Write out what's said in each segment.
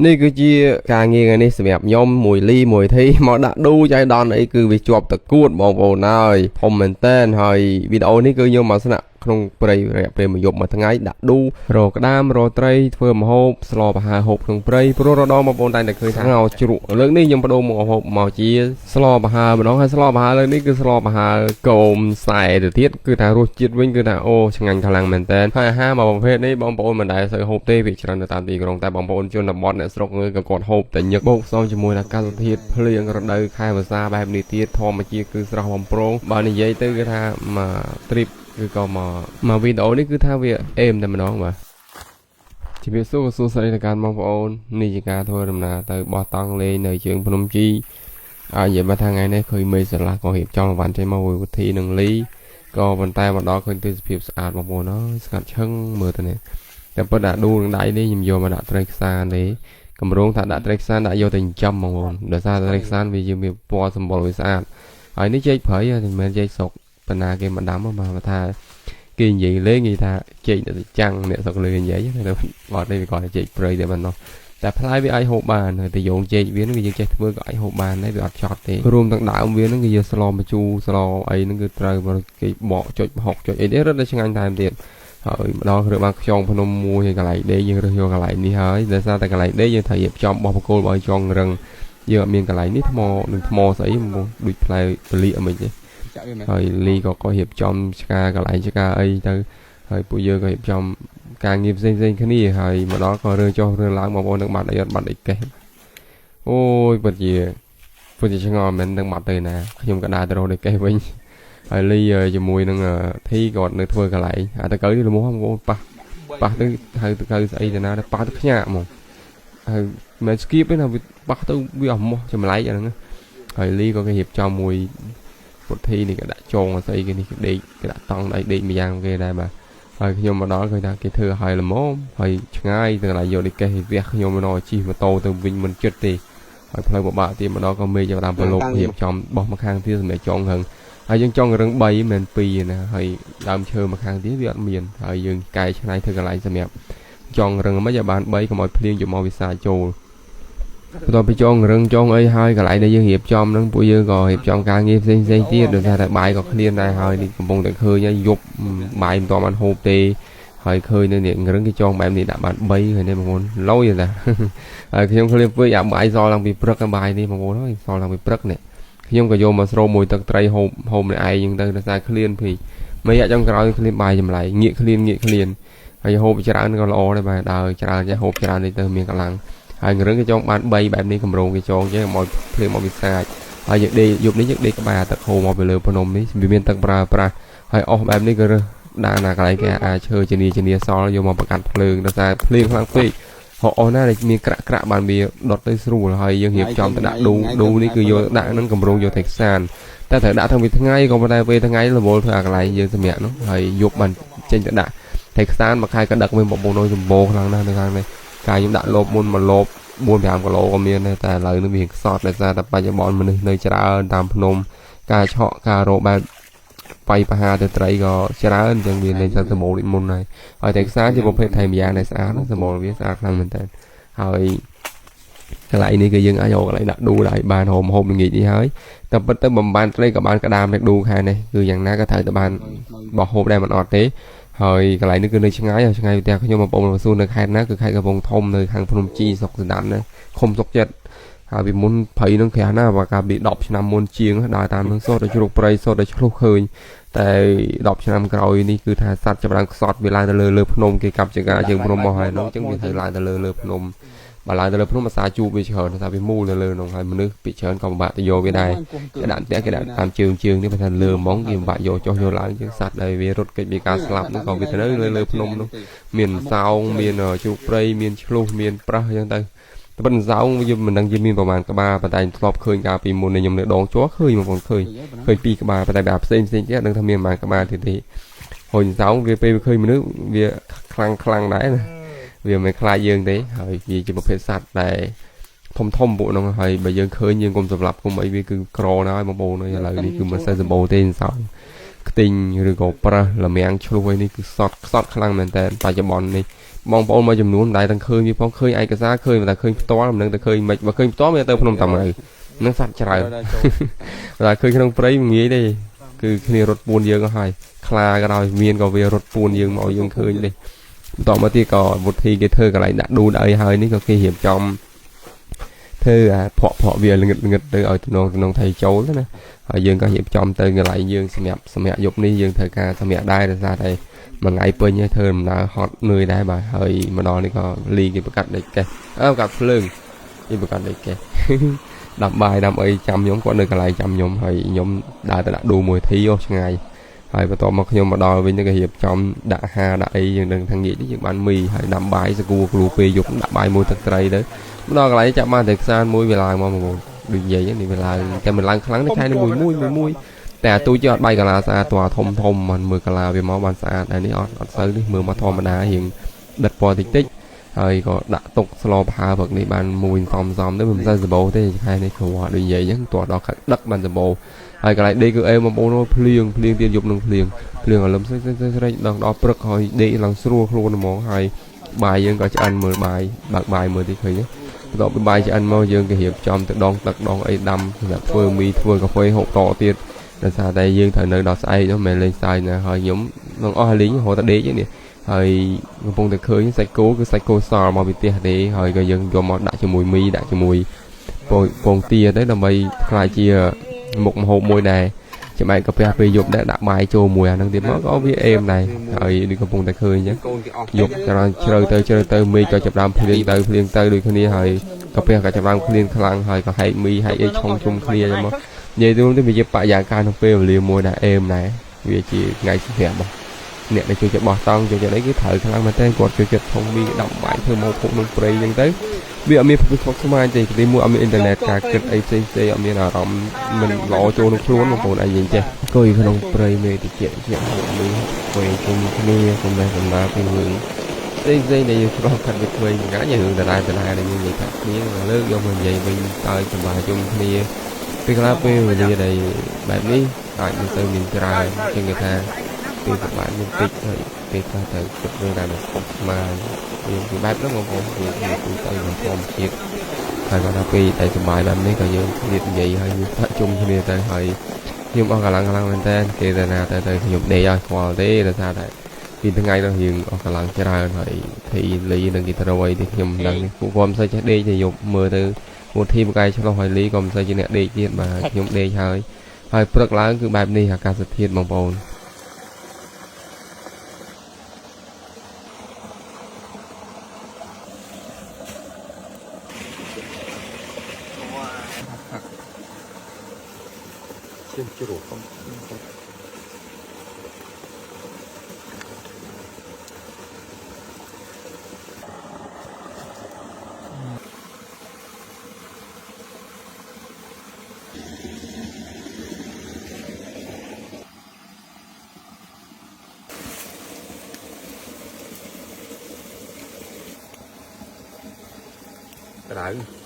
នេះគឺជាការងារថ្ងៃនេះសម្រាប់ខ្ញុំមួយលីមួយធីមកដាក់ឌូចៃដន្យអីគឺវាជាប់តកួតបងប្អូនហើយធំមែនតើហើយវីដេអូនេះគឺខ្ញុំមកស្នាក់ក្នុងព្រៃរយៈពេលមួយយប់មួយថ្ងៃដាក់ឌូរកក្តាមរកត្រីធ្វើម្ហូបស្លប្រហើរហូបក្នុងព្រៃព្រោះរដងបងប្អូនតែងតែឃើញថាងោជ្រក់លើកនេះខ្ញុំបដូរមកហូបមកជាស្លប្រហើរម្ដងហើយស្លប្រហើរលើកនេះគឺស្លប្រហើរកោមខ្សែទៅទៀតគឺថារសជាតិវិញគឺថាអូឆ្ងាញ់ខ្លាំងមែនតើហើយអាហារមួយប្រភេទនេះបងប្អូនមិនដែលសូវហូបទេវាច្រើននៅតាមទីក្រុងតែបងប្អូនជនបទអ្នកស្រុកងើក៏គាត់ហូបតែញឹកបូកផ្សំជាមួយនឹងអាកាសធាតុភ្លៀងរដូវខែវស្សាបែបនេះទៀតធម្មជាតិគឺស្រស់បំព្រងបើនិយាយទៅគឺថាមក trip គឺក៏មកមកវីដេអូនេះគឺថាវាអេមតែម្ដងបាទជំរាបសួរសួស្តីដល់កាន់បងប្អូននេះជាការធ្វើដំណើរទៅបោះតង់លេងនៅជើងភ្នំជីហើយនិយាយមកថាថ្ងៃនេះឃើញមេឃស្រឡះក៏រៀបចំអវ៉ាន់ចេញមកវិធីនឹងលីក៏ប៉ុន្តែមកដល់ឃើញទេសភាពស្អាតបងប្អូនអើយស្ងាត់ឈឹងមើលទៅនេះតែពិតដាក់ឌូនឹងដៃនេះខ្ញុំយកមកដាក់ត្រីខ្សាទេកម្រងថាដាក់ត្រីខ្សាដាក់យកទៅចិញ្ចឹមបងប្អូនដោយសារត្រីខ្សាវាជាមានពណ៌សម្បុរវាស្អាតហើយនេះចេកព្រៃមិនមែនចេកស្រុកបណ្ណាគេមកដាំមកថាគេនិយាយលេងនិយាយថាចេកនៅចាំងអ្នកស្រុកលើនិយាយតែបត់នេះវាគាត់ចេកព្រៃតែប៉ុណ្ណោះតែផ្លែវាអាចហូបបានហើយតែយោងចេកវានឹងយើងចេះធ្វើក៏អាចហូបបានដែរវាអត់ចត់ទេរួមទាំងដើមវានឹងគេយកស្លម្ជូរស្លអីនឹងគឺត្រូវគេបកចុចហុកចុចអីនេះរត់តែឆ្ងាញ់ថែមទៀតហើយម្ដងរើបានខ្យងភ្នំមួយហើយកន្លែងដេកយើងរើសយកកន្លែងនេះហើយដោយសារតែកន្លែងដេកយើងត្រូវរៀបចំបោះបង្គោលបើឲ្យចងរឹងយើងអត់មានកន្លែងនេះថ្មនឹងថ្មស្អីមកដូចផ្លែពលៀកអីមិនទេ ចាក់វាមែន ហើយលីក៏ក៏រៀបចំឆ្កាកន្លែងឆ្កាអីទៅហើយពួកយើងក៏រៀបចំការងារផ្សេងផ្សេងគ្នាហើយមកដល់ក៏រើចុះរើឡើងបងប្អូននឹងបាត់អីអត់បាត់អីកេះអូយពិតជាពិតជាឆ្ងល់មិននឹងបាត់ទៅណាខ្ញុំក៏ដើរទៅរកដូចកេះវិញហើយលីជាមួយនឹងធីគាត់នៅធ្វើកន្លែងអាតកៅនេះល្មមបងប្អូនប៉ះប៉ះទៅហៅតកៅស្អីទៅណាប៉ះទៅខ្ញាក់ហ្មងហើយមិនស្គៀបទេណាវាប៉ះទៅវាអស់មោះចម្លែកអាហ្នឹងហើយលីក៏គេរៀបចំមួយ ពុទ្ធីនេះក៏ដាក់ចងស្អីគេនេះគេដេកគេដាក់តង់ដៃដេកម្យ៉ាងគេដែរបាទហើយខ្ញុំមកដល់ឃើញថាគេធ្វើឲ្យល្មមហើយឆ្ងាយទៅកន្លែងយកដូចកេះវះខ្ញុំមកជិះម៉ូតូទៅវិញមិនចិត្តទេហើយផ្លូវពិបាកទៀតមកដល់ក៏មេចាប់តាមប្រឡូករៀបចំបោះមកខាងទៀតសម្រាប់ចងរឹងហើយយើងចង់រឹង3មិនមែន2ណាហើយដើមឈើមកខាងទៀតវាអត់មានហើយយើងកែច្នៃធ្វើកន្លែងសម្រាប់ចងរឹងមិនឲ្យបាន3កុំឲ្យភ្លៀងយកមកវិសាចូល បន្ទាប់ពីចងរឹងចងអីហើយកន្លែងដែលយើងរៀបចំហ្នឹងពួកយើងក៏រៀបចំការងារផ្សេងផ្សេងទៀតដោយសារតែបាយក៏ឃ្លានដែរហើយនេះកំពុងតែឃើញហើយយប់បាយមិនទាន់បានហូបទេហើយឃើញនៅនេះរឹងគេចងបែបនេះដាក់បាន3ហើយនេះបងប្អូនលយណាហើយខ្ញុំឃ្លានពេកអាបាយសល់តាំងពីព្រឹកបាយនេះបងប្អូនហើយសល់តាំងពីព្រឹកនេះខ្ញុំក៏យកមកស្រូបមួយទឹកត្រីហូបហូបម្នាក់ឯងហ្នឹងទៅដោយសារឃ្លានពេកមួយរយៈចុងក្រោយឃ្លានបាយចម្លែកងាកឃ្លានងាកឃ្លានហើយហូបច្រើនក៏ល្អដែរបាទដើរច្រើនចេះហូបច្រើននេះទៅមានកម្លាំង ហើយរឹងគេចងបាន3បែបនេះកម្រងគេចងចេះមកភ្លៀងមកវិសាចហើយយើងដេកយប់នេះយើងដេកក្បែរទឹកហូរមកពីលើភ្នំនេះវាមានទឹកប្រើប្រាស់ហើយអស់បែបនេះក៏រើសដាក់ណាកន្លែងគេអាចឈើជានីជានីសល់យកមកបង្កាត់ភ្លើងដោយសារភ្លៀងខ្លាំងពេកហកអស់ណាដែលមានក្រាក់ក្រាក់បានវាដុតទៅស្រួលហើយយើងរៀបចំទៅដាក់ឌូឌូនេះគឺយកដាក់នឹងកម្រងយកទៅខ្សានតែត្រូវដាក់ทั้ងពីថ្ងៃក៏ប៉ុន្តែពេលថ្ងៃរវល់ធ្វើអាកន្លែងយើងសម្រាប់នោះហើយយប់បានចេញទៅដាក់តែខ្សានមួយខែក៏ដឹកវិញបងប្អូនសម្បូរខ្លាំងណាស់នៅខាងនេះកាយខ្ញុំដាក់លបមុនមកលប4 5គីឡូក៏មានដែរតែឥឡូវនេះវាខ្សត់ដោយសារតែបច្ចុប្បន្នមនុស្សនៅច្រើនតាមភ្នំការឆក់ការរកបែបបៃបហាទៅត្រីក៏ច្រើនអញ្ចឹងវាលែងសូវសម្បូរដូចមុនហើយហើយតែខ្សាជាប្រភេទថៃម្យ៉ាងដែលស្អាតសម្បូរវាស្អាតខ្លាំងមែនតើហើយកន្លែងនេះគឺយើងអាចរកកន្លែងដាក់ឌូដែរបានហូបហូបល្ងាចនេះហើយតែពិតទៅបំបានត្រីក៏បានក្តាមដាក់ឌូខែនេះគឺយ៉ាងណាក៏ត្រូវតែបានបោះហូបដែរមិនអត់ទេហើយកន្លែងនេះគឺនៅឆ្ងាយឆ្ងាយផ្ទះខ្ញុំបងប្អូនមកសួរនៅខេត្តណាគឺខេត្តកំពង់ធំនៅខាងភ្នំជីស្រុកសណ្ដានណាឃុំសុកចិត្តហើយពីមុនព្រៃនឹងក្រាស់ណាស់បើកាលពី10ឆ្នាំមុនជាងដើរតាមនឹងសូត្រតែជ្រុកព្រៃសូត្រតែឆ្លុះឃើញតែ10ឆ្នាំក្រោយនេះគឺថាសត្វចាប់ឡើងខ្សត់វាឡើងទៅលើលើភ្នំគេកាប់ចង្ការជើងភ្នំមកហើយនោះអញ្ចឹងវាត្រូវឡើងទៅលើលើភ្នំបើឡើងទៅលើភ្នំអាសាជួបវាច្រើនថាវាមូលនៅលើនោះហើយមនុស្សពីច្រើនក៏ពិបាកទៅយកវាដែរគេដាក់ផ្ទះគេដាក់តាមជើងជើងនេះបើថាលើហ្មងគេពិបាកយកចុះយកឡើងជាងសត្វដែលវារត់គេចពីការស្លាប់នោះក៏វាទៅនៅលើលើភ្នំនោះមានសោងមានជ្រូកព្រៃមានឆ្លុះមានប្រើសអញ្ចឹងទៅតែប៉ុន្តែសោងវាមិនដឹងជាមានប្រមាណក្បាលប៉ុន្តែធ្លាប់ឃើញកាលពីមុននេះខ្ញុំនៅដងជ័រឃើញបងប្អូនឃើញឃើញពីរក្បាលប៉ុន្តែបែបផ្សេងផ្សេងទៀតដឹងថាមានប្រមាណក្បាលទៀតទេហុញសោងវាពេលវាឃើញមនុស្សវាខ្លាំងខ្លាំងដែរណាវាមិនខ្លាចយើងទេហើយវាជាប្រភេទសត្វដែលធំធំពួកនោះហើយបើយើងឃើញយើងកុំសម្លាប់កុំអីវាគឺក្រណាស់ហើយបងប្អូនឥឡូវនេះគឺមិនសូវសម្បូរទេសោងខ្ទិញឬក៏ប្រើសលមាំងឆ្លុះអីនេះគឺសត់ខ្សត់ខ្លាំងមែនតើបច្ចុប្បន្ននេះ បងប្អូនមួយចំនួនមិនដែលទាំងឃើញវាផងឃើញឯកសារឃើញតែឃើញផ្ទាល់មិនដឹងទៅឃើញមិនបើឃើញផ្ទាល់មានទៅភ្នំតាម៉ៅនឹងសត្វច្រើនតែឃើញក្នុងព្រៃមិនងាយទេគឺគ្នារត់ពួនយើងក៏ហើយខ្លាក៏ដោយមានក៏វារត់ពួនយើងមកយើងឃើញទេបន្តមកទៀតក៏វុធីគេធ្វើកន្លែងដាក់ឌូដាក់អីហើយនេះក៏គេរៀបចំធ្វើអាភក់ភក់វាល្ងឹតល្ងឹតទៅឲ្យតំណងតំណងថៃចូលទៅណាហើយយើងក៏រៀបចំទៅកន្លែងយើងសម្រាប់សម្រាប់យប់នេះយើងត្រូវការសម្រាប់ដែរដោយសារតែមួយថ្ងៃពេញហើយធ្វើដំណើរហត់នឿយដែរបាទហើយមកដល់នេះក៏លីគេប្រកាសដេកកេះអើប្រកាសភ្លើងគេប្រកាសដេកកេះ ដាំបាយដាំអីចាំខ្ញុំគាត់នៅកន្លែងចាំខ្ញុំហើយខ្ញុំដើរទៅដាក់ឌូមួយធីអូឆ្ងាយហើយបន្ទាប់មកខ្ញុំមកដល់វិញក៏រៀបចំដាក់អាហារដាក់អីយើងនឹងថាងាកនេះយើងបានមីហើយដាំបាយសគួរគ្រូពេលយប់ដាក់បាយមួយទឹកត្រីទៅមកដល់កន្លែងចាប់បានតែខ្សានមួយវាឡើងមកបងដូចនិយាយនេះវាឡើងតែមិនឡើងខ្លាំងទេខែនេះមួយមួយមួយមួយតែអាទូចអត់បាយកលាស្អាតតួធំធំมันមើលកាឡាវាមកបានស្អាតតែនេះអត់អត់សូវនេះមើលមកធម្មតារៀងដិតពណ៌តិចតិចហើយក៏ដាក់ទុកស្លប្រហើព្រឹកនេះបានមួយសំសំទៅមិនសូវសម្បូរទេខែនេះគ្រាន់ដូចនិយាយអញ្ចឹងតោះដល់ដឹកបានសម្បូរហើយកន្លែងដេកគឺអេបងប្អូនភ្លៀងភ្លៀងទៀតយប់នឹងភ្លៀងភ្លៀងអាលឹមស្រិចស្រិចដល់ដល់ព្រឹកហើយដេកឡើងស្រួលខ្លួនហ្មងហើយបាយយើងក៏ឆ្អិនមើលបាយបើកបាយមើលទីឃើញទេបន្ទាប់ពីបាយឆ្អិនមកយើងក៏រៀបចំទៅដងទឹកដងអីដាំសម្រាប់ធ្វើមីធ្វើកាហ្វេហូបតទៀតដោយសារតែយើងត្រូវនៅដល់ស្អែកនោះមិនមែនលេងសើចណាហើយខ្ញុំនឹងអស់លីងរហូតដល់ដេកនេះហើយកំពុងតែឃើញសាច់គោគឺសាច់គោសល់មកពីផ្ទះទេហើយក៏យើងយកមកដាក់ជាមួយមីដាក់ជាមួយពងទាទៅដើម្បីក្លាយជាមុខម្ហូបមួយដែរចំណែកកាពះពេលយប់ដែរដាក់បាយចូលមួយអានឹងទៀតមកក៏វាអេមដែរហើយនេះកំពុងតែឃើញអញ្ចឹងយប់ច្រើនជ្រៅទៅជ្រៅទៅមេឃក៏ចាប់ដើមភ្លៀងទៅភ្លៀងទៅដូចគ្នាហើយកាពះក៏ចាប់ដើមភ្លៀងខ្លាំងហើយក៏ហែកមីហែកអីឆុងជុំគ្នាអញ្ចឹងមកនិយាយទៅវាជាបរិយាកាសក្នុងពេលវេលាមួយដែលអេមដែរវាជាថ្ងៃសម្រាប់របស់អ្នកដែលជួយចិត្តបោះតង់ជួយចិត្តអីគឺត្រូវខ្លាំងមែនទែនគាត់ជួយចិត្តឆុងមីដាំបាយធ្វើមកភពក្នុងព្រៃអញ្ចឹងទៅវាអត់មានភាពស្មុគស្មាញទេទីមួយអត់មានអ៊ីនធឺណិតការគិតអីផ្សេងផ្សេងអត់មានអារម្មណ៍មិនល្អចូលក្នុងខ្លួនបងប្អូនឯងចេះអង្គុយក្នុងព្រៃមេតិចជាហូបមីអង្គុយជុំគ្នាសំណេះសំណាលពីរឿងផ្សេងផ្សេងដែលយើងឆ្លងកាត់វាក្មេងកាយើងដដែលដដែលដែលយើងនិយាយថាគ្នាលើកយកមកនិយាយវិញតើសប្បាយជុំគ្នាពេលខ្លះពេលវេលាដែលបែបនេះអាចមិនសូវមានច្រើនជាងគេថាពេលសប្បាយមានតិចហើយពេលខ្លះទៅគិតរឿងដែលស្មុគស្មាញវាពីបែបហ្នឹងបងប្អូនវាទូទៅក្នុងធម្មជាតិហើយគាត់ថាពេលតែសប្បាយបែបនេះក៏យើងគ្នានិយាយហើយយើងសាក់ជុំគ្នាទៅហើយខ្ញុំអស់កម្លាំងខ្លាំងមែនតើគេទៅណាទៅទៅខ្ញុំដេកឲ្យស្គាល់ទេដោយសារតែពីថ្ងៃទៅយើងអស់កម្លាំងច្រើនហើយធីលីនិងគេទៅអីទីខ្ញុំមិនដឹងនេះពួកគាត់មិនសូវចេះដេកទេយប់មើលទៅពួកធីមកកាយឆ្លោះហើយលីក៏មិនសូវជាអ្នកដេកទៀតបាទខ្ញុំដេកហើយហើយព្រឹកឡើងគឺបែបនេះអាកាសធាតុបងប្អូនឈាមជ្រោះក្តៅ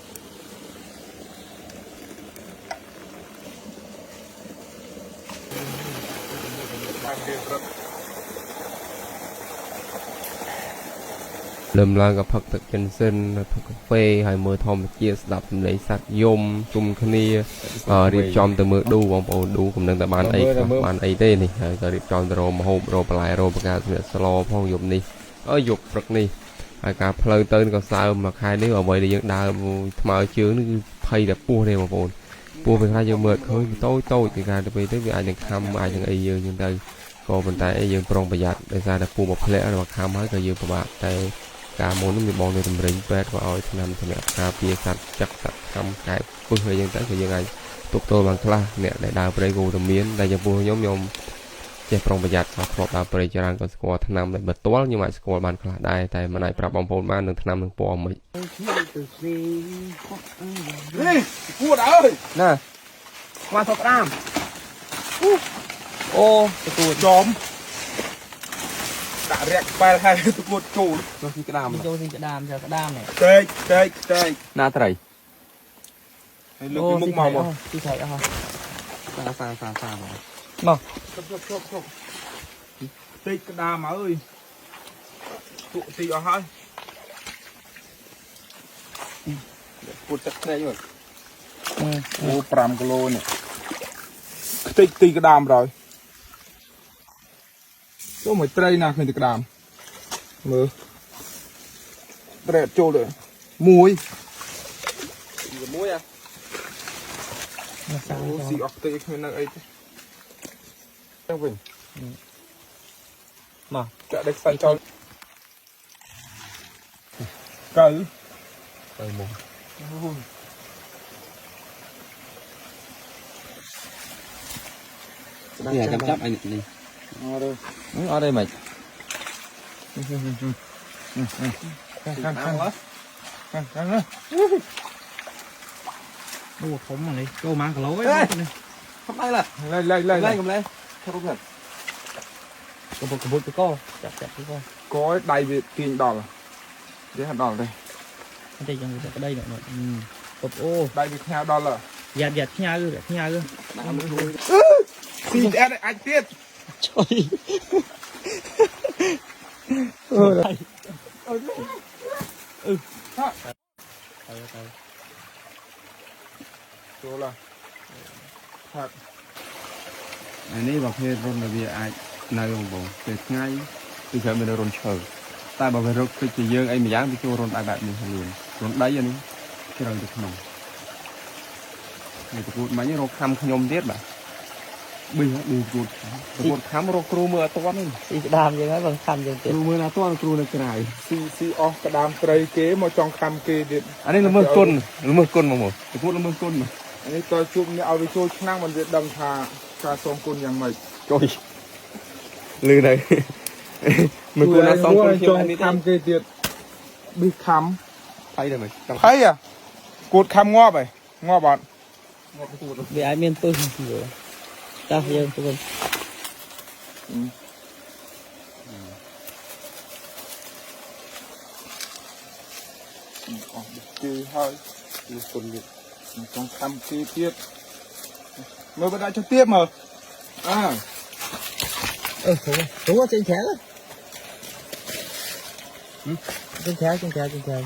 លឹមឡើងក៏ផឹកទឹកចិនសិនផឹកកាហ្វេហើយមើលធម្មជាតិស្ដាប់សំឡេងសត្វយំជុំគ្នារៀបចំទៅមើលឌូបងប្អូនឌូកំនឹងតែបានអីខ្លះបានអីទេនេះហើយក៏រៀបចំទៅរមហូបរបន្លែរបកាសម្រាប់ស្លផងយប់នេះអើយប់ព្រឹកនេះហើយការផ្លូវទៅក៏សើមមួយខែនេះអ្វីដែលយើងដើរថ្មើរជើងនេះគឺភ័យតែពោះទេបងប្អូនពោះពេលខ្លះយើងមើលឃើញតូចតូចពីការទៅពេលទៅវាអាចនឹងខំអាចនឹងអីយើងចឹងទៅក៏ប៉ុន្តែយើងប្រុងប្រយ័ត្នដោយសារតែពោះមកធ្លាក់មកខំហើយក៏យើងពិបាកតែការមុននោះមានបងនៅតម្រិញពេទ្យក៏ឲ្យថ្នាំសម្រាប់ការពារសត្វចឹកសត្វខំកែពឹសអីចឹងទៅក៏យើងអាចទប់ទល់បានខ្លះអ្នកដែលដើរព្រៃគូតែមានតែចំពោះខ្ញុំខ្ញុំចេះប្រុងប្រយ័ត្នក៏ធ្លាប់ដើរព្រៃច្រើនក៏ស្គាល់ថ្នាំដែលបន្ទាល់ខ្ញុំអាចស្គាល់បានខ្លះដែរតែមិនអាចប្រាប់បងប្អូនបាននឹងថ្នាំនឹងពណ៌មិននេះគួតអើយណាមកថតក្តាមអូតគួតចំដាក់រាក់បែលហើយតគួតចូល ចូលទីក្តាម ចូលទីក្តាមចូលក្តាមនេះ តេកតេកតេក ណាត្រី ហើយលើកពីមុខមកមក ទីត្រីអស់ សាសាសាសាមក មក ឈប់ឈប់ឈប់តិចក្តាមអើយ ទក់ទីអស់ហើយ ពូតទឹកភ្នែកមើល អូ5គីឡូនេះខ្ទេចទីក្តាមហើយចូលមួយត្រីណាឃើញទីក្តាមមើលត្រីអត់ចូលទេមួយ មួយអា អូស៊ីអស់ខ្ទេចគ្មាននៅអីទេទៅវិញ មក ចាក់ដេកខ្សាច់ចោលកៅ ទៅមក នេះចាំចាប់អញនេះ អត់ទេ អត់ទេមិន ខាងខាងខាងខាង អូធំនេះចូលប៉ុន្មានគីឡូឯងនេះ កំដៃឡា ឡៃឡៃឡៃ កំឡៃកំឡៃធ្វើរូបហ្នឹង កំពុកកំពុកទៅកចាប់ចាប់ទៅក កយដៃវាទាញដល់វាដល់ទេ បន្តិចយ៉ាងទៅក្តីនោះពុបអូ ដៃវាខ្ញៅដល់ យ៉ាត់យ៉ាត់ខ្ញៅខ្ញៅ ស៊ីអត់អាចទៀត ចុយអឺទៅទៅ ចូលឡាហាក់ អានេះបើភេទរុនដែលវាអាចនៅបងបងពេលថ្ងៃគឺច្រើនមានរុនឈើតែបើវារកទៅជាយើងអីម្យ៉ាងវាចូលរុនបែបបែបនេះលឿនរុនដីអានេះជ្រៅទៅក្នុងនេះតកូតមិញរកខំខ្ញុំទៀតបាទប៊ីប៊ីតកូតតកូតខំរកគ្រូមើលអត់ទាន់ទេ ស៊ីក្តាមយើងហើយបងខំយើងទៀត គ្រូមើលអត់ទាន់គ្រូនៅក្រៅ ស៊ីស៊ីអស់ក្តាមត្រីគេមកចង់ខំគេទៀត អានេះល្មើសគុណល្មើសគុណមកមកតកូតល្មើសគុណមក នេះតើជួបអ្នកឲ្យវាចូលឆ្នាំមិនវាដឹងថាការសងគុណយ៉ាងម៉េច ចុយលឺនៅមើលគុណណាសងគុណ ចង់ ខ្ញុំអានេះ ខំគេទៀតប៊ីខំ ថៃដែរមើលចង់ ថៃอ่ะគួតខំងាប់ហ៎ងាប់អត់ វាអាចមានពឹសយល់តោះយើងទៅវិញ អស់គេហើយ មើលគុណទៀត ចង់ខំគេទៀតមើលបដាក់ចុះទៀតមើលអើ អឺធំធំចេញក្រៅចេញក្រៅចេញក្រៅចេញក្រៅ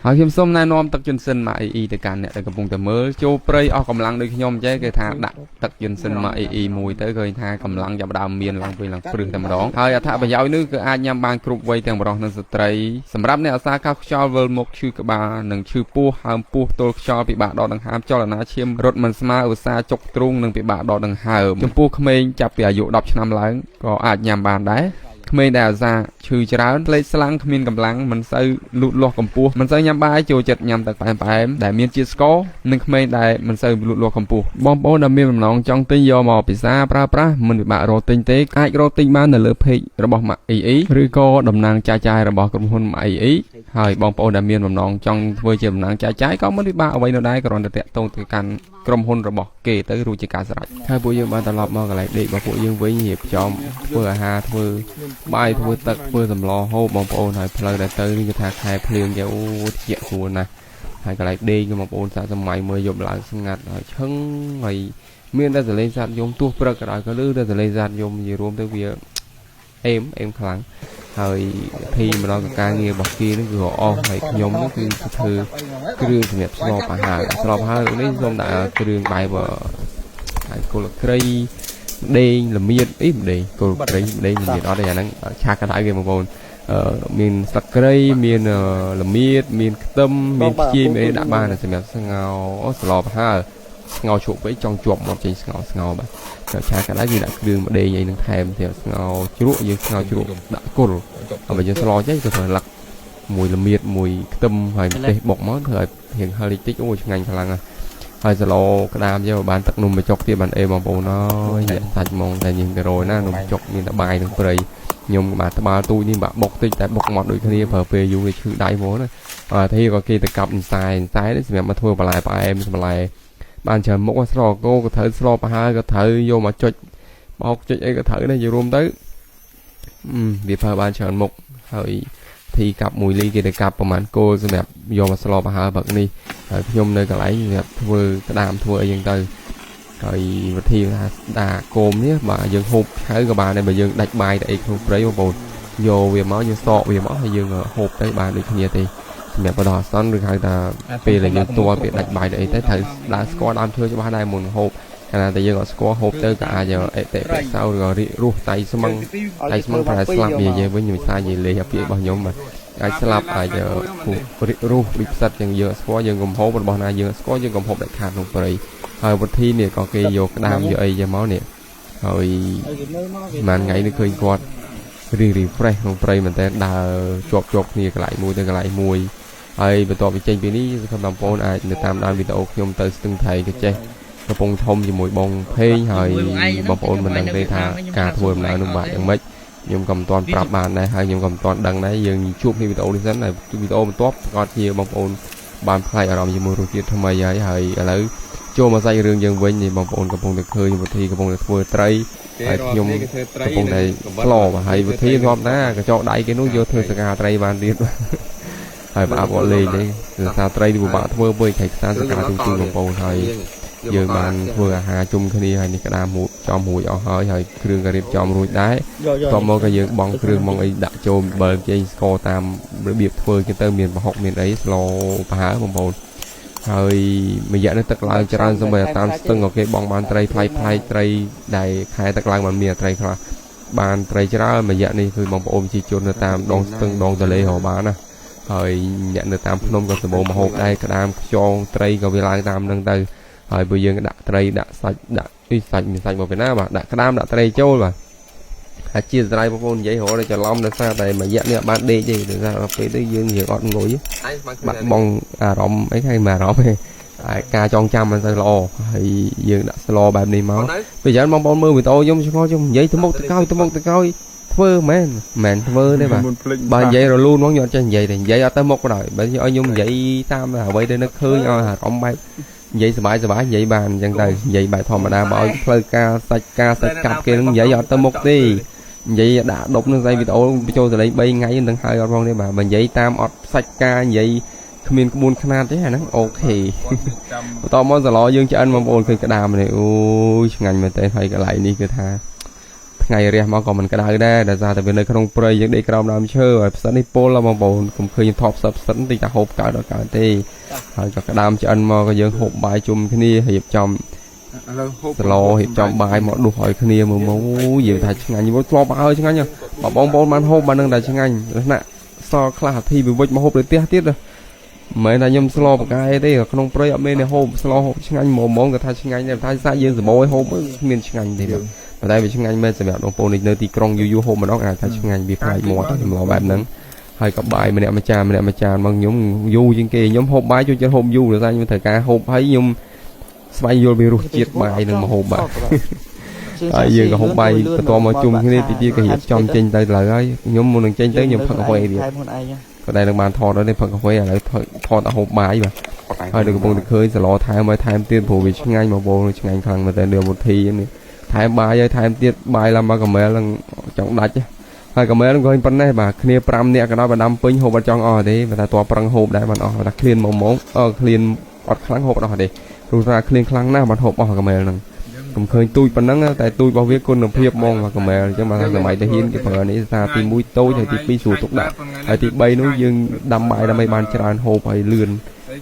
ហើយខ្ញុំសូមណែនាំទឹកជន់សិនម៉ាអ៊ីអ៊ីទៅកាន់អ្នកដែលកំពុងតែមើលចូលព្រៃអស់កម្លាំងដូចខ្ញុំចេះគេថាដាក់ទឹកជន់សិនម៉ាអ៊ីអ៊ីមួយទៅឃើញថាកម្លាំងចាប់ផ្ដើមមានឡើងវិញឡើងព្រឹសតែម្ដងហើយអត្ថប្រយោជន៍នេះគឺអាចញ៉ាំបានគ្រប់វ័យទាំងប្រុសនិងស្ត្រីសម្រាប់អ្នកអាសាខោខ្យល់វិលមុខឈឺក្បាលនិងឈឺពោះហើមពោះទល់ខ្យល់ពិបាកដកដង្ហើមចលនាឈាមរត់មិនស្មើឧស្សាហ៍ចុកទ្រូងនិងពិបាកដកដង្ហើមចំពោះក្មេងចាប់ពីអាយុ10ឆ្នាំឡើងក៏អាចញ៉ាំបានដែរ ក្មេងដែលអាសាឈឺច្រើនផ្លេកស្លាំងគ្មានកម្លាំងមិនសូវលូតលាស់កម្ពស់មិនសូវញ៉ាំបាយចូលចិត្តញ៉ាំទឹកផ្អែមផ្អែមដែលមានជាតិស្ករនិងក្មេងដែលមិនសូវលូតលាស់កម្ពស់បងប្អូនដែលមានបំណងចង់ទិញយកមកពិសាប្រើប្រាស់មិនពិបាករកទិញទេអាចរកទិញបាននៅលើ page របស់ម៉ាក់អ៊ីអ៊ីឬក៏តំណាងចាយចាយរបស់ក្រុមហ៊ុនម៉ាក់អ៊ីអ៊ីហើយបងប្អូនដែលមានបំណងចង់ធ្វើជាតំណាងចាយចាយក៏មិនពិបាកអ្វីនោះដែរគ្រាន់តែតាក់ទងទៅកាន់ក្រុមហ៊ុនរបស់គេទៅរួចជាការស្រេចហើយពួកយើងបានត្រឡប់មកកន្លែងដេករបស់ពួកយើងវិញរៀបចំធ្វើអាហារធ្វើ បាយធ្វើទឹកធ្វើសម្លហូបបងប្អូនហើយផ្លូវដែលទៅនេះគឺថាខែភ្លៀងចេះអូត្រជាក់ស្រួលណាស់ហើយកន្លែងដេកគឺបងប្អូនសាកសម័យមើលយប់ឡើងស្ងាត់ហើយឈឹងហើយមានតែសលេងសត្វយំទោះព្រឹកក៏ដោយក៏ឮតែសលេងសត្វយំនិយាយរួមទៅវាអេមអេមខ្លាំងហើយធីម្ដងការងាររបស់គេនេះគឺអស់ហើយខ្ញុំនេះគឺធ្វើគ្រឿងសម្រាប់ស្លអាហារស្លអាហារនេះសូមដាក់គ្រឿងបែបហើយគល់ត្រី ម្ដេងល្មៀតអីម្ដេងគល់ត្រីម្ដេងល្មៀតអត់ទេអាហ្នឹងឆាកដៅគេបងប្អូនអឺមានស្លឹកគ្រៃមានល្មៀតមានខ្ទឹមមានខ្ជាយមានអីដាក់បានសម្រាប់ស្ងោរស្លប្រហើរស្ងោរជ្រក់ពេកចង់ជាប់មាត់ចេញស្ងោរស្ងោរបាទតែឆាកដៅគេដាក់គ្រឿងម្ដេងអីហ្នឹងថែមទៀតស្ងោរជ្រក់យើងស្ងោរជ្រក់ដាក់គល់ហើយបើយើងស្លចេះទៅធ្វើលឹកមួយល្មៀតមួយខ្ទឹមហើយម្ទេសបុកមកធ្វើឲ្យរៀងហឹរតិចអូឆ្ងាញ់ខ្លាំងណាស់ ហើយសឡក្តាមយកបានទឹកនំបញ្ចុកទៀតបានអេបងប្អូនអើយញាក់សាច់ហ្មងតែយើងទៅរយណានំបញ្ចុកមានតែបាយនឹងព្រៃខ្ញុំក៏បាទត្បាល់ទូចនេះបាទបុកតិចតែបុកមកដូចគ្នាប្រើពេលយូរវាឈឺដៃហ្មងណាអាធីក៏គេទៅកាប់អន្សាយអន្សាយនេះសម្រាប់មកធ្វើបន្លែផ្អែមបន្លែបានច្រើនមុខស្លគោក៏ត្រូវស្លប្រហើក៏ត្រូវយកមកចុចបោកចុចអីក៏ត្រូវដែរនិយាយរួមទៅវាប្រើបានច្រើនមុខហើយធីកាប់មួយលីគេទៅកាប់ប្រហែលគោសម្រាប់យកមកស្លប្រហើព្រឹកនេះហើយខ្ញុំនៅកន្លែងសម្រាប់ធ្វើក្តាមធ្វើអីយ៉ាងទៅ ហើយវិធីថាស្ដារគោមនេះបាទយើងហូបឆៅក៏បានដែរបើយើងដាច់បាយទៅអីក្នុងព្រៃបងប្អូនយកវាមកយើងសកវាមកហើយយើងហូបទៅបានដូចគ្នាទេសម្រាប់បដោះអាសន្នឬហៅថាពេលដែលយើងទាល់ពេលដាច់បាយទៅអីទៅត្រូវដើរស្គាល់ដើមឈើច្បាស់ដែរមុនហូបកាលណាតែយើងអត់ស្គាល់ហូបទៅក៏អាចអតិបិសោឬក៏រីករស់តៃស្មឹងតៃស្មឹងប្រែស្លាប់និយាយវិញខ្ញុំសានិយាយលេងអាពាក្យរបស់ខ្ញុំបាទអាចស្លាប់អាចរីករស់ដូចផ្សិតយ៉ាងយើងអត់ស្គាល់យើងកុំហូបរបស់ណាយើងអត់ស្គាល់យើងកុំហូបដាច់ខាតក្នុងព្រៃហើយវិធីនេះក៏គេយកក្តាមយកអីយកមកនេះហើយមួយថ្ងៃនេះឃើញគាត់រី refresh ក្នុងព្រៃមែនតើដើរជាប់ជាប់គ្នាកន្លែងមួយទៅកន្លែងមួយហើយបន្ទាប់ពីចេញពីនេះសង្ឃឹមបងប្អូនអាចនៅតាមដានវីដេអូខ្ញុំទៅស្ទឹងថៃកចេះកំពុងធំជាមួយបងភេងហើយបងប្អូនមិនដឹងទេថាការធ្វើដំណើរនោះបាទយ៉ាងម៉េចខ្ញុំក៏មិនទាន់ប្រាប់បានដែរហើយខ្ញុំក៏មិនទាន់ដឹងដែរយើងជួបគ្នាវីដេអូនេះសិនហើយវីដេអូបន្ទាប់ប្រកាសជាបងប្អូនបានផ្លាយអារម្មណ៍ជាមួយរសជាតិថ្មីហើយហើយឥឡូវចូលមកសាច់រឿងយើងវិញនេះបងប្អូនកំពុងតែឃើញវិធីកំពុងតែធ្វើត្រីហើយខ្ញុំកំពុងតែស្លបាទហើយវិធីធ្លាប់ណាកញ្ចក់ដៃគេនោះយកធ្វើសកាត្រីបានទៀតហើយបើអត់លេងទេគឺថាត្រីនេះពិបាកធ្វើពេកហើយខ្សានសកាទូទូបងប្អូនហើយយើងបានធ្វើអាហារជុំគ្នាហើយនេះក្តាមមួយចំរួចអស់ហើយហើយគ្រឿងក៏រៀបចំរួចដែរតមកក៏យើងបង់គ្រឿងមកអីដាក់ចូលបើចេញស្ករតាមរបៀបធ្វើគេទៅមានប្រហុកមានអីស្លប្រហើបងប្អូនហើយមួយរយៈនេះទឹកឡើងច្រើនសូម្បីតាមស្ទឹងក៏គេបងបានត្រីផ្លែផ្លែត្រីដែលខែទឹកឡើងបានមានត្រីខ្លះបានត្រីច្រើនមួយរយៈនេះគឺបងប្អូនប្រជាជននៅតាមដងស្ទឹងដងទន្លេរកបានណាហើយអ្នកនៅតាមភ្នំក៏សម្បូរមហូបដែរក្តាមខ្យងត្រីក៏វាឡើងតាមនឹងទៅហើយបើយើងដាក់ត្រីដាក់សាច់ដាក់អីសាច់មានសាច់មកពីណាបាទដាក់ក្តាមដាក់ត្រីចូលបាទហើយជាស្រ័យបងប្អូននិយាយរហូតដល់ច្រឡំដោយសារតែមួយរយៈនេះបានដេកទេដោយសារដល់ពេលទៅយើងរៀងអត់ងុយបាត់បង់អារម្មណ៍អីហើយមួយអារម្មណ៍ទេហើយការចងចាំមិនសូវល្អហើយយើងដាក់ស្លបែបនេះមកពេលច្រើនបងប្អូនមើលវីដេអូខ្ញុំឆ្ងល់ខ្ញុំនិយាយទៅមុខទៅក្រោយទៅមុខទៅក្រោយធ្វើមែនមិនធ្វើទេបាទបើនិយាយរលូនហ្មងខ្ញុំអត់ចេះនិយាយទេនិយាយអត់ទៅមុខក៏ដោយបើឲ្យខ្ញុំនិយាយតាមអ្វីដែលនឹកឃើញឲ្យអារម្មណ៍បែបនិយាយសบายសบายនិយាយបានអញ្ចឹងទៅនិយាយបែបធម្មតាបើឲ្យផ្លូវការសាច់ការសាច់កាប់គេនឹងនិយាយអត់ទៅមុខទេនិយាយដាក់ដប់នឹងស្អីវីដេអូបញ្ចូលសលេង3ថ្ងៃនឹងហើយអត់ផងទេបាទបើនិយាយតាមអត់សាច់ការនិយាយគ្មានក្បួនខ្នាតទេអាហ្នឹងអូខេបន្តមកសឡយើងឆ្អិនបងប្អូនឃើញក្តាមនេះអូយឆ្ងាញ់មែនទេហើយកន្លែងនេះគឺថាថ្ងៃរះមកក៏មិនក្តៅដែរដោយសារតែវានៅក្នុងព្រៃយើងដេកក្រោមដើមឈើហើយផ្សិតនេះពលបងប្អូនកុំឃើញថប់ផ្សិតផ្សិតតិចតែហូបកើតដល់កើតទេហើយក៏ក្តាមឆ្អិនមកក៏យើងហូបបាយជុំគ្នារៀបចំសឡរៀបចំបាយមកដួសឲ្យគ្នាមើលមកយើងថាឆ្ងាញ់មកធ្លាប់ហើយឆ្ងាញ់បើបងប្អូនបានហូបបាននឹងតែឆ្ងាញ់ថ្នាក់សល់ខ្លះអាធីវិវិចមកហូបនៅផ្ទះទៀតមិនមែនថាខ្ញុំស្លបកាយទេក្នុងព្រៃអត់មានទេហូបស្លហូបឆ្ងាញ់ហ្មងហ្មងក៏ថាឆ្ងាញ់ដែរថាសាកយើងសម្បូរឲ្យហូបគ្មានឆ្ងាញ់ទេបាទប៉ុន្តែវាឆ្ងាញ់មែនសម្រាប់បងប្អូននៅទីក្រុងយូរយូរហូបម្ដងអាចថាឆ្ងាញ់វាផ្លែកមាត់សម្លបែបហ្នឹងហើយក៏បាយម្នាក់មួយចានម្នាក់មួយចានមកខ្ញុំយូរជាងគេខ្ញុំហូបបាយចូលចិត្តហូបយូរដោយសារខ្ញុំត្រូវការហូបហើយខ្ញុំស្វែងយល់ពីរសជាតិបាយនឹងមកហូបបាទហើយយើងក៏ហូបបាយបន្តមកជុំគ្នាទីទៀតក៏រៀបចំចេញទៅឡើយហើយខ្ញុំមុននឹងចេញទៅខ្ញុំផឹកកាហ្វេទៀតក៏តែនឹងបានថតដល់នេះផឹកកាហ្វេឥឡូវថតដល់ហូបបាយបាទហើយនៅកំពុងតែឃើញសឡថែមឲ្យថែមទៀតព្រោះវាឆ្ងាញ់មកបងឆ្ងាញ់ខ្លាំងមែនតើរឿងមុធីនេះថែមបាយហើយថែមទៀតបាយឡើងមកកាមែលនឹងចង់ដាច់ហើយកាមែលនឹងក៏ប៉ុណ្ណេះបាទគ្នា5នាក់ក៏ដោយបណ្ដាំពេញហូបអត់ចង់អស់ទេបើថាតប្រឹងហូបដែរបានអស់បើថាឃ្លានមកមកអឺឃ្លានអត់ខ្លាំងហូបអត់អស់ទេព្រោះថាឃ្លានខ្លាំងណាស់បានហូបអស់កាមែលហ្នឹងកុំឃើញទូចប៉ុណ្ណឹងតែទូចរបស់វាគុណភាពហ្មងកាមែលអញ្ចឹងបាទសម័យទាហានគេប្រើនេះថាទី1តូចហើយទី2ស្រួលទុកដាក់ហើយទី3នោះយើងដាំបាយដើម្បីបានច្រើនហូបហើយលឿន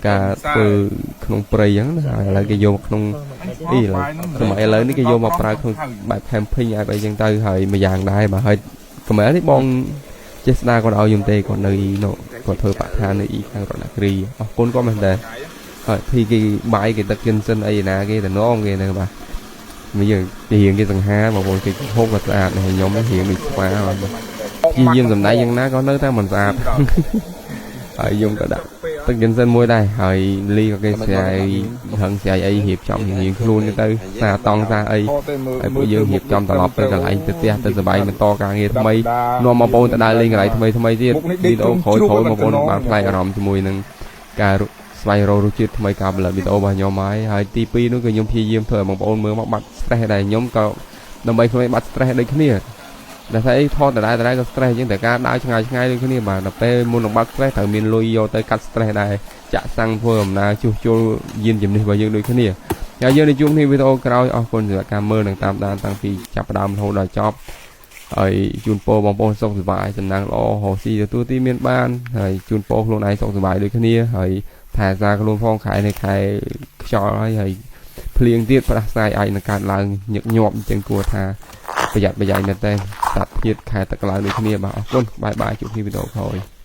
ការធ្វើក្នុងព្រៃអញ្ចឹងណាហើយឥឡូវគេយកក្នុងអីឥឡូវសម័យឥឡូវនេះគេយកមកប្រើក្នុងបែប camping បែបអីចឹងទៅហើយមួយយ៉ាងដែរបាទហើយកាមែលនេះបងចេះស្ដារគាត់ឲ្យខ្ញុំទេគាត់នៅនោះគាត់ធ្វើបឋាននៅអ៊ីខាងរតនគិរីអរគុណគាត់មែនតើហើយភីគេបាយគេទឹកជិនសិនអីណាគេតំណងគេនៅបាទមួយយើងគេរៀងគេសង្ហាបងប្អូនគេហូបក៏ស្អាតដែរខ្ញុំរៀងដូចស្វាបាទព្យាយាមសម្ដែងយ៉ាងណាក៏នៅតែមិនស្អាតហើយខ្ញុំក៏ដាក់ទឹកជិនសិនមួយដែរហើយលីក៏គេស្រាយហឹងស្រាយអីរៀបចំរៀងខ្លួនទៅសាតង់សាអីហើយពួកយើងរៀបចំត្រឡប់ទៅកន្លែងទៅផ្ទះទៅសប្បាយបន្តការងារថ្មីនាំបងប្អូនទៅដើរលេងកន្លែងថ្មីថ្មីទៀតវីដេអូក្រោយៗបងប្អូនបានផ្លែកអារម្មណ៍ជាមួយនឹងការស្វែងរករសជាតិថ្មីការផលិតវីដេអូរបស់ខ្ញុំហើយហើយទី2នោះគឺខ្ញុំព្យាយាមធ្វើឲ្យបងប្អូនមើលមកបាត់ stress ដែរខ្ញុំក៏ដើម្បីខ្លួនឯងបាត់ stress ដូចគ្នាតែស្អីថតដដែលដដែលក៏ stress អញ្ចឹងតែការដើរឆ្ងាយឆ្ងាយដូចគ្នាបាទដល់ពេលមុននឹងបាត់ stress ត្រូវមានលុយយកទៅកាត់ stress ដែរចាក់សាំងធ្វើដំណើរជួសជុលយានជំនិះរបស់យើងដូចគ្នា ហើយយើងនឹងជួបគ្នាវីដេអូក្រោយអរគុណសម្រាប់ការមើលនិងតាមដានតាំងពីចាប់ផ្ដើមរហូតដល់ចប់ហើយជូនពរបងប្អូនសុខសប្បាយសំណាងល្អរកស៊ីទទួលទីមានបានហើយជូនពរខ្លួនឯងសុខសប្បាយដូចគ្នាហើយថែសារខ្លួនផងខែនេះខែខ្យល់ហើយហើយភ្លៀងទៀតផ្ដាសាយអាចនឹងកើតឡើងញឹកញាប់អញ្ចឹងគួរថាប្រយ័ត្នប្រយែងមែនតើសត្វធាតខែទឹកឡើងដូចគ្នាបាទអរគុណ bye bye ជួបគ្នាវីដេអូក្រោយ។